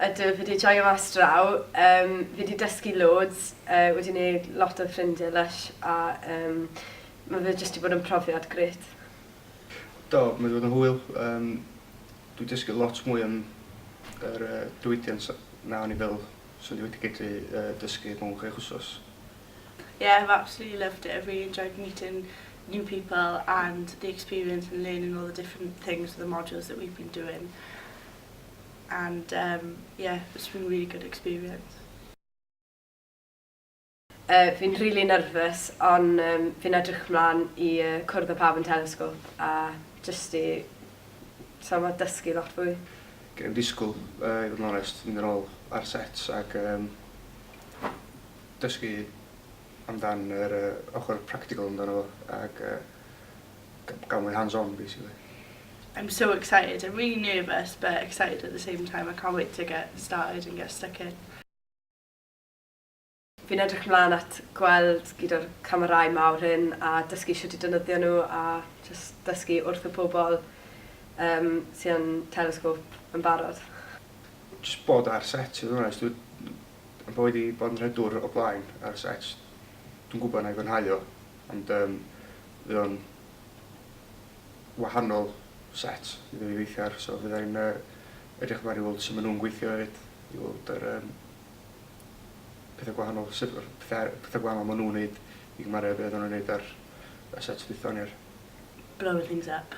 Ydw, fi 'di joio mas draw. Yym, fi 'di dysgu loads, wedi wneud lot o ffrindiau lysh a yym, ma' fe jyst 'di bod yn profiad grêt. Do, mae 'di bod yn hwyl. Yym, dwi dysgu lot mwy am yr yy diwydiant na o'n i fel 'swn i wedi gallu yy dysgu mewn 6 wsos. Yeah, I've absolutely loved it. I've really enjoyed meeting new people and the experience and learning all the different things with the modules that we've been doing. And yeah, it's been a really good experience. Fi'n rili nervous ond yym fi'n edrych mlan i yy cwrdd â pawb yn Telescope a jyst i t'mo' dysgu lot fwy. Gen i'm disgwyl yy i fod yn onest mynd yn ôl ar set ac yym dysgu amdan yr yy ochr practical amdano fo ac yy gael mwy hands on basically. I'm so excited. I'm really nervous but excited at the same time. I can't wait to get started and get stuck in. Fi'n edrych mlan at gweld gyd o'r camerâu mawr hyn a dysgu shwt i defnyddio nhw a jyst dysgu wrth y pobl yym sy yn Telescope yn barod. Jyst bod ar set i fod yn onest dwi yn bod wedi bod yn rhedwr o blaen ar y set dwi'n gwybod na i fwynhau o ond yym fydd o'n wahanol set iddo fi weithio ar so fydda i'n yy edrych ymlaen i weld sut ma' nhw'n gweithio hefyd i weld yr yym pethau gwahanol, sut pethau, pethau gwahanol maen nhw'n neud i gymharu â beth oedden nhw'n neud ar y set dwytha o'n i ar. Blowing things up.